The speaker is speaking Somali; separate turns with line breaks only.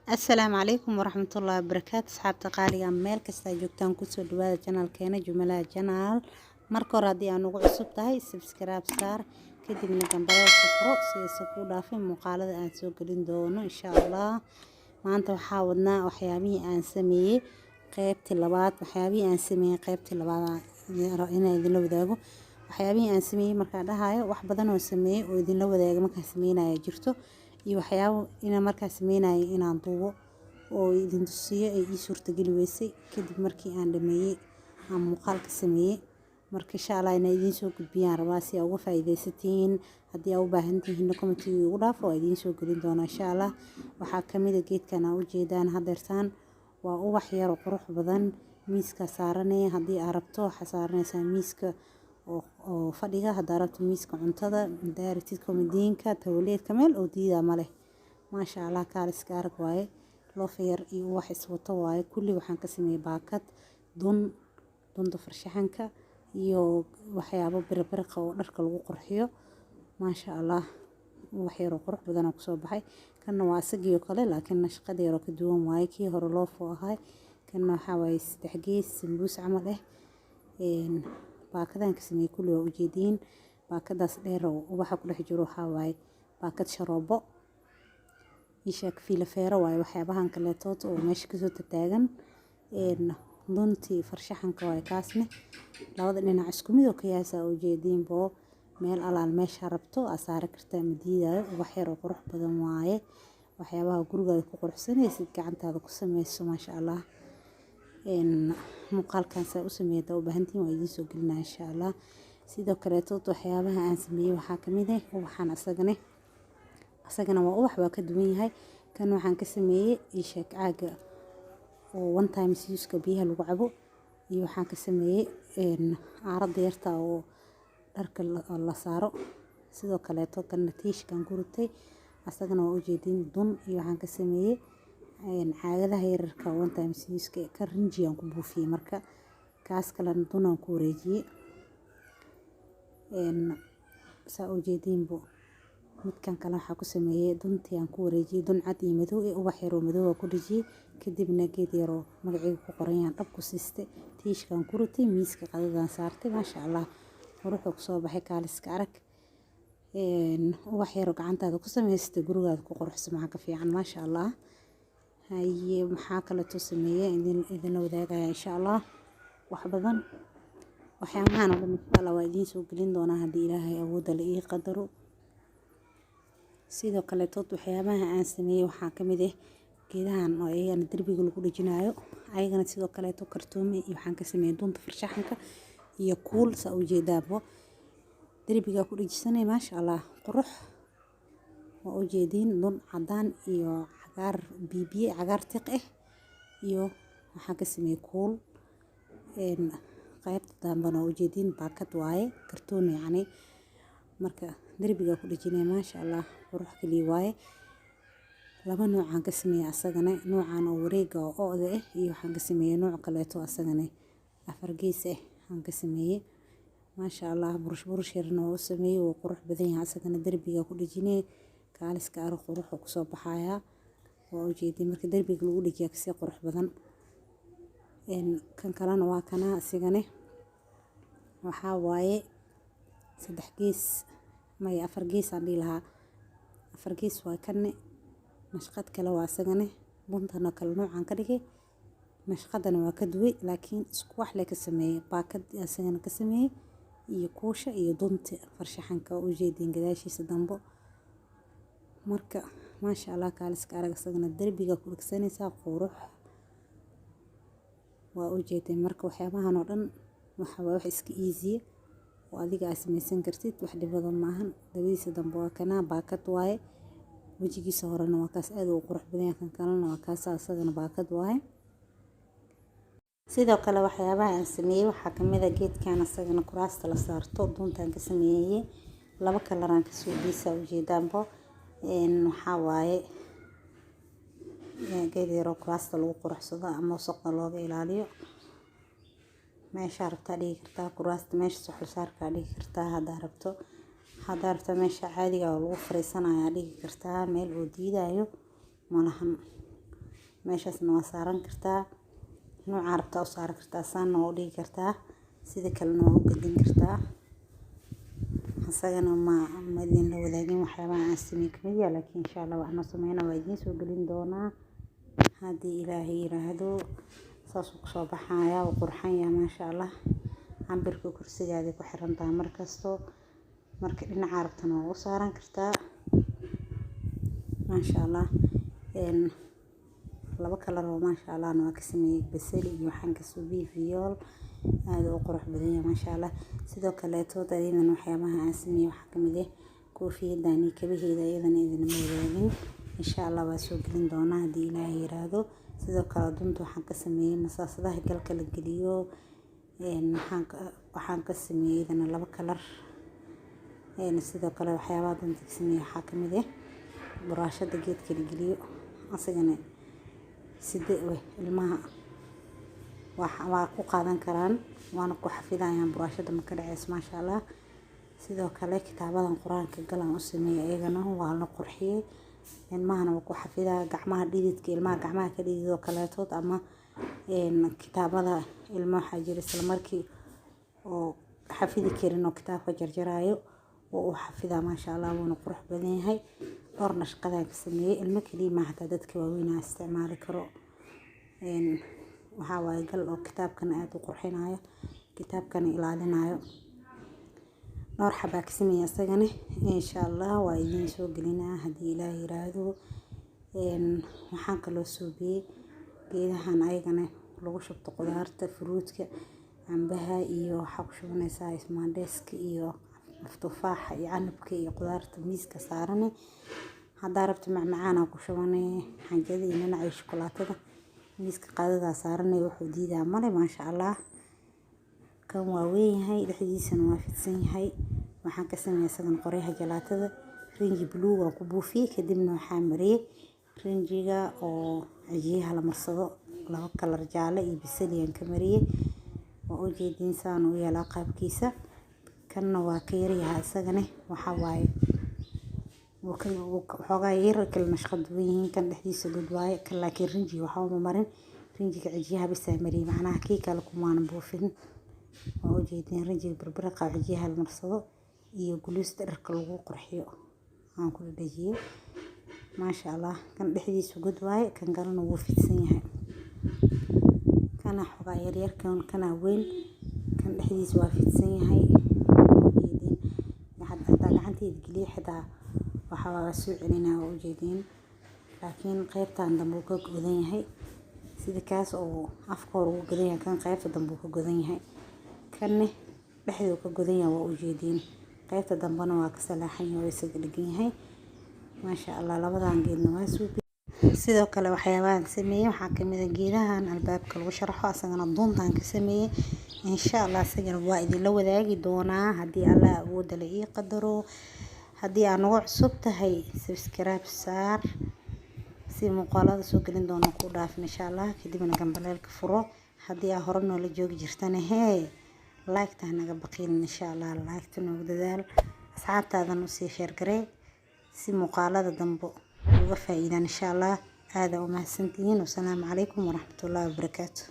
Asalaamu calaykum waraxmatullaahi wabarakaatu. Asxaabta qaaliga, meel kasta ay joogtaan, kusoo dhawaada channelkeena Jumalaha Channel. Marka hore, haddii aan ugu cusub tahay, subscribe saar, kadibna gambaleelka furo si aysan kuu dhaafin muuqaalada aan soo gelin doono, insha Allah. Maanta waxaa wadnaa waxyaabihii aan sameeyey qeybtii labaad. Waxyaabihii aan sameeyey qeybtii labaad inaan idinla wadaago. Waxyaabihii aan sameeyey markaan dhahayo, wax badan oo sameeyey oo idinla wadaaga markaan sameynaya jirto, iyo waxyaabo inaan markaa sameynayo inaan duubo oo idin tusiyo ay ii suurtageli weysay kadib markii aan dhameeyey, aan muuqaalka sameeyey. Marka, insha Allah, inaan idiin soo gudbiyaan rabaa si aa uga faa'iidaysatiin. Haddii aa u baahan tihiin, commentiga igu dhaaf, waa idiin soo gelin doonaa, insha Allah. Waxaa kamid a geedkan aa ujeedaan hadeertaan. Waa ubax yar oo qurux badan, miiska saaranaya. Haddii aa rabto, waxaa saaranaysaa miiska oo fadhiga, haddaa rabto miiska cuntada, haddaa rabtid komadiinka, tawleedka, meel oo diidaa ma leh. Maasha Allah, kaaliska arag waaye. Loofa yar iyo ubax iswato waaye. Kulli waxaan ka sameeyey baakad, dun, dunta farshaxanka iyo waxyaabo biribiriqa oo dharka lagu qurxiyo. Maasha Allah, ubax yar oo qurux badan oo kusoo baxay. Kanna waa isagii oo kale, laakiin nashqad yar oo ka duwan waaye. Kii hore loofoo ahay, kanna waxaa waaye saddex gees, sambuus camal ah. Baakadan ka sameeyey kulli waa ujeediin. Baakadaas dheer oo ubaxa ku dhex jiro waxaa waaye baakad sharoobo ishaak fiilafeero waaye. Waxyaabahan kaleetood oo meesha kasoo tataagan, duntii farshaxanka waaye. Kaasne labada dhinac isku mid oo ka yahay, saa ujeediin boo. Meel alaal meesha rabto aa saari kartaa, ma diidaayo. Ubax yar oo qurux badan waaye. Waxyaabaha gurigaada ku quruxsanaysid, gacantaada ku sameyso. Maasha Allah, muuqaalkan saa u sameeyay hadaa u baahantihiin, waa idiin soo gelinaa, insha Allah. Sidoo kaleetood, waxyaabaha aan sameeyey waxaa kamid ah ubaxan. Asagana waa ubax, waa ka duwan yahay. Kan waxaan ka sameeyey isheeg caaga oo one times use-ka biyaha lagu cabo, iyo waxaan ka sameeyey aaradda yarta oo dharka la saaro. Sidoo kaleeto, kanna tiishkan ku ritay, asagana waa ujeedin. Dun iyo waxaan ka sameeyey caagadaha yararka one times use-ka. Kan rinji aan ku buufiyey, marka kaas kalena dun aan ku wareejiyey, saa ujeediinbo. Midkan kale waxaa ku sameeyey duntii aan ku wareejiyey, dun cad iyo madow ee ubax yaroo madow aan ku dhejiyey. Kadibna geed yaroo magacayga ku qoran yahan dhab ku siistay, tiishkaan ku ritay, miiska qadadaan saartay. Maasha Allah, quruxuu kusoo baxay, kaaliska arag. Ubax yaroo gacantaada ku samaysatay, gurigaada ku quruxsa, maxaa ka fiican? Maasha Allah. Haye, maxaa kaleeto sameeyey idinla wadaagaya, insha Allah? Wax badan, waxyaabahan oo dhan, insha Allah, waa idiin soo gelin doonaa haddii Ilaahay awoodda la ii qadaro. Sidoo kaleetood, waxyaabaha aan sameeyey waxaa kamid ah geedahan oo ayagana derbiga lagu dhejinayo. Ayagana sidoo kaleeto kartoomi iyo waxaan ka sameeyey dunta farshaxanka iyo kuul. Saa ujeedaabo, derbiga ku dhejisanay. Maasha Allah, qurux waa ujeediin. Dun cadaan iyo cagaar bibiye, cagaar tiq ah, iyo waxaan ka sameeyey kuul. Qaybta dambana waa ujeediin, baakad waaye, kartoon yacni. Marka derbiga ku dhejinay, maasha Allah, qurux kaliya waaye. Laba noocaan ka sameeyey asagana: noocan oo wareega oo o'da ah, iyo waxaan ka sameeyey nooc kaleeto asagana afar gees ah aan ka sameeyey. Maasha Allah, burush burush yarna waa u sameeyey, wuu qurux badan yahay asagana. Derbiga ku dhejinay, kaaliska arag, quruxuu kusoo baxayaa, waa ujeedin. Marka derbiga lagu dhejiyaa kasii qurux badan. Kan kalena waa kana. Asigane waxaa waaye saddex gees, maya, afar gees aan dhihi lahaa, afar gees waa kanne. Nashqad kale waa asagane, buntana kale noocaan ka dhigay, nashqadana waa ka duway, laakiin isku wax le ka sameeyey. Baakad asagana ka sameeyey iyo kuusha iyo dunta farshaxanka, ujeediin gadaashiisa dambo. Marka, maasha Allah, kaaliska arag. Isagana derbiga ku dhegsanaysaa, qurux waa ujeedeen. Marka waxyaabahan oo dhan waxa waa wax iska easy oo adiga aad samaysan kartid, wax dhibada maahan. Dabadiisa dambe waa kanaa, baakad waaye. Wejigiisa horena waa kaas, aad uu qurux badan yahay. Kan kalena waa kaas, asagana baakad waaye. Sidoo kale, waxyaabaha aan sameeyey waxaa kamid ah geedkan, asagana kuraasta la saarto. Duntaan ka sameeyey, laba kalaraan kasoo geesaa, ujeedaanbo. Waxaa waaye geed yaroo kuraasta lagu quruxsado ama wasaqda looga ilaaliyo. Meeshaa rabtaa dhigi kartaa kuraasta, meesha suxul saarkaa dhigi kartaa haddaa rabto. Haddaa rabto, meesha caadiga oo lagu fariisanayaa dhigi kartaa. Meel oo diidayo malahan. Meeshaasna waa saaran kartaa, nooca rabtaa u saaran kartaa, saanna waa u dhigi kartaa, sida kalena waa u gedin kartaa. Asagana ma idin la wadaagin waxyaabaha aan sameeyey kamid yahay, laakiin insha Allah waxaan noo sameynaa waa idiin soo gelin doonaa haddii Ilaahay yiraahdo. Saasuu kusoo baxayaa, wuu qurxan yahay, maasha Allah. Cabirka kursigaada ku xiran tahay markasto, marka dhinaca rabtana waa u saaran kartaa, maasha Allah. Laba kalar oo maasha Allah waa ka sameeyey, basali iyo waxaan ka suubiyey fiyool, aad u qurux badan yahay, maasha Allah. Sidoo kaleeto ayadana waxyaabaha aan sameeyey waxaa kamid ah koofiyadan iyo kabaheeda. Iyadana idinma wadaagin, insha Allah waa soo gelin doonaa haddii Ilaahay yiraahdo. Sidoo kale dunta waxaan ka sameeyey masaasadaha galka la geliyo. Waxaan ka sameeyey iyadana laba kalar. Sidoo kale waxyaabaha dunta ka sameeyey waxaa kamid ah buraashada geedka la geliyo, asagana side ilmaha waa ku qaadan karaan, waana ku xafidayaan, buraashada ma ka dhaceyso, maasha Allah. Sidoo kale kitaabadan Qur-aanka galan u sameeyey, iyagana waa la qurxiyey, ilmahana waa ku xafidaa. Gacmaha dhididka ilmaha, gacmaha ka dhididoo kaleetood, ama kitaabada ilmo waxaa jira isla markii oo xafidi karin oo kitaabka jarjaraayo, oo u xafidaa, maasha Allah, wuuna qurux badan yahay. Dhowr nashqadaan ka sameeyey. Ilmo kaliya ma, xataa dadka waaweyn aa isticmaali karo. Waxaa waaye gal oo kitaabkana aada u qurxinayo, kitaabkana ilaalinayo. Dhowr xabaa ka sameeyey isagana, insha Allah waa idiin soo gelinaa haddii Ilaah yiraahdo. Waxaan kaloo suubiyey geedahan ayagana lagu shubto qudaarta, fruitka, cambaha iyo waxaa ku shubanaysaa ismaandheeska iyo tufaaxa iyo canabka iyo qudaarta miiska saarane. Haddaa rabto macmacaan ku shubanay, xanjada iyo nanaca iyo shukulaatada miiska qaadadaa saaranay, wuxuu diidaa male, maasha Allah. Kan waa weyn yahay, dhexdiisana waa fidsan yahay. Waxaan ka sameeyay isagana qoryaha jalaatada, rinji blue waan ku buufiyey, kadibna waxaa mariyey rinjiga oo cijiyaha la marsado, laba kalar, jaale iyo basali aan ka mariyey. Waa ujeediin saan u yeelaa qaabkiisa. Kanna waa ka yaryahay isagana, waxaa waaye xoogaa yar kala nashqad duwan yihiin. Kan dhexdiisa god waaye kan, laakiin rinjiga waxba ma marin, rinjiga cijiyaha bisaa mariyey, macnaha kii kale kumaanan buufin. Waa ujeediin rinjiga birbiraqa cijiyaha la marsado iyo guluusta dharka lagu qurxiyo aan ku dhajiyey, maasha Allah. Kan dhexdiisa god waaye, kan kalena wuu fidsan yahay. Kana xoogaa yaryar, kan kana weyn. Kan dhexdiisa waa fidsan yahay, ujeediin. Hadaa gacanteyda geliyo xitaa waxaa waa soo celinaa, waa ujeediin. Laakiin qaybtan dambe uu ka godan yahay, sida kaas oo afka hore ugu godan yahay, kan qaybta dambe uu ka godan yahay. Kanne dhexduu ka godan yahay, waa ujeediin, qaybta dambena waa ka salaaxan yahay, waa isaga dhegan yahay, maasha Allah. Labadan geedna waa suubi. Sidoo kale waxyaabahan sameeyey waxaa kamid ah geedahan albaabka lagu sharaxo, asagana duntaan ka sameeyey. Insha Allah isagana waa idinla wadaagi doonaa haddii Allah awoodda la ii qadaro. Haddii aad nagu cusub tahay, subscribe saar si muuqaalada soo gelin doono ku dhaafin, insha Allah, kadibna gambaleelka furo. Haddii aa hore noola joogi jirtana, hee, like-ta hanaga baqiilin, insha Allah, like-ta noogu dadaal, asxaabtaadan usii share garee si muuqaalada dambe uga faa'iidaan, insha Allah. Aada u mahadsantihiin. Wasalaamu calaykum waraxmatullaahi wabarakaatu.